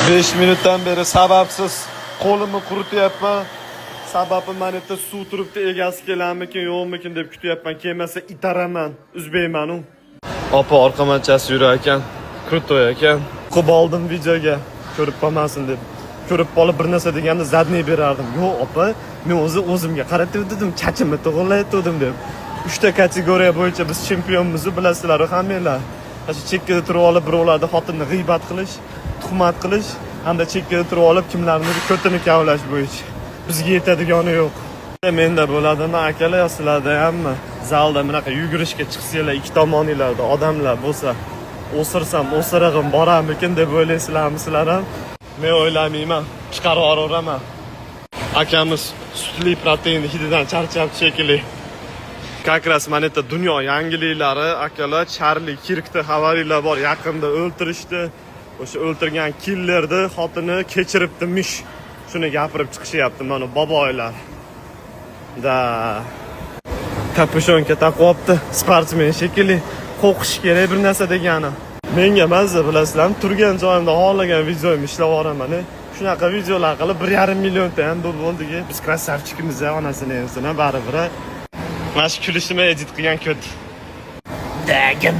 5 minutdan beri sababsiz qo'limni qurityapman. Sababi mana yerda suv turibdi, egasi kelarmikin, yo'qmikin deb kutyapman. Kelmasa itaraman, uzbayman u. Opa orqamanchasi yurar ekan. Крутой ekan. Qilib oldim videoga, ko'rib qolmasin deb. Ko'rib qolib bir narsa deganda задний berardim. Yo'q, opa, men o'zi o'zimga qaratgandim, chachimni to'g'irlayotgandim deb. Uchta kategoriya bo'yicha biz chempionmiz, bilasizlar hammanglar. Mana shu chekkada turib olib birovlarni xotinni g'iybat qilish, tuhmat qilish hamda chekkada turib olib kimlarnidir ko'tini kavlash bo'yicha. Bizga yetadigani yo'q. Menda bo'ladimi, akalar, yo sizlarda hammi? Zalda bunaqa yugurishga chiqsanglar, ikki tomoninglarda odamlar bo'lsa, o'sirsam o'sirig'im boramikin deb o'ylaysizlarmi sizlar ham? Men o'ylamayman, chiqarib yuboraman. Akamiz sutli protein hididan charchabdi shekilli. Как раз mana yerda dunyo yangiliklari, akalar, Charli Kirkda xabaringlar bor, yaqinda o'ltirishdi. O'sha o'ltirgan killerni xotini kechiribdi mish. Shuni gapirib chiqishyapti mana boboylar. Да. Капюшонка taqyapti, sportsmen shekilli. Qo'rqish kerak bir narsa degani. Menga mazza, bilasizlarmi, turgan joyimda xohlagan videomni ishlab yuboraman. Shunaqa videolar qilib 1,5 millionta ham bu bo'ldiki. Biz красавчик imiz, onasini emsini baribir. Mana shu kulishimni edit qilgan ko't. Dagim.